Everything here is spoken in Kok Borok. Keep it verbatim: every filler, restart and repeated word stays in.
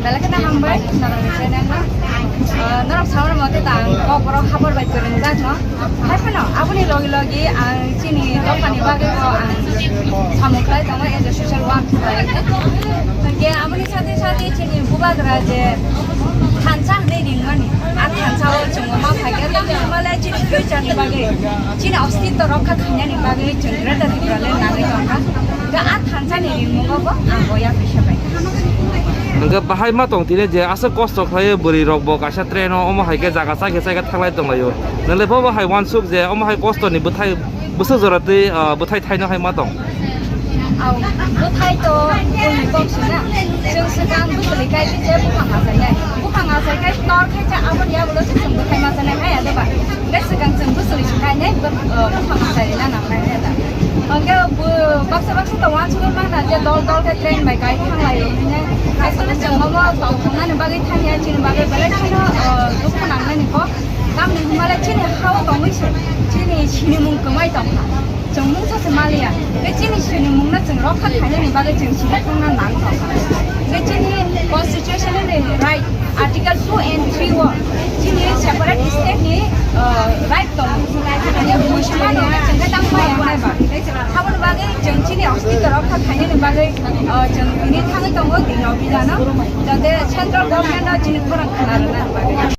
Belai kheno hambai norokni channel no. Ah, norok saui mate ta ang kokborok habor bai kwrwngjak no. Hai phano aboni logi logi ang chini dophani bagwi bo ang samung khlai tongo as a social work khlai. Hwnkhe aboni sate sate chini bubagra je thansa hwnwi ringmani, a thansa o chwng ma phaikhe tamni hwnba le chini future ni bagwi, chini ostitto rokha khainani bagwi chwng Greater Tipraland nangwi tongkha. Hwnkhe a thansa ni ringmungo bo ang bo yapri se pai. Hwnkhe bahai ma tong tini je aswk kosto khlaiwi bwrwi rok bo kaisa train o omo hai khe jaga chai khe chai khe thanglai tonglaio. Nwng le bo bo hai uansuk je omo hai kosto ni bwthai bwswk jora twi, ah, bwthai thaino hai ma tong. Au, bwthai to bwrwi kok sina. Chwng swkang bwswli kai twi je buphang achai nai. Buphang achai kai tor khe cha aboni yagulo se chwng bwthai ma chanai hai ya doba. Hwnkhe swkang chwng bwswli se kainai, bw-, uh, buphang achai rina nangnai hwnwi da. Hwnkhe bw-, baksa baksa to uansugwi mangna je dol dol khe train bai kai thanglaio hwnwi. Asole chwng omo tongthoknani bagwi thangya, chini bagwi belai kheno, uh, dukhu nangnani kok. Tamni hwnba le chini ha-o tongwi se, chini sinimung kwmai tongkha. Chwng mungsa se maliya. Tei chini sinimungno chwng rokha khainani bagwi chwng sini thangna nangkha. Tei chini constitution ni right, Article two and three o chini separate state ni, uh, right tongo. Ani muisuma no chwng khe tang maya nai ba. Aboni bagwi chwng chini ostitto rokha khainani bagwi, uh, chwng tini thangwi tongo tini obidano. Jate central government no chini khorang khna rwna bagwi.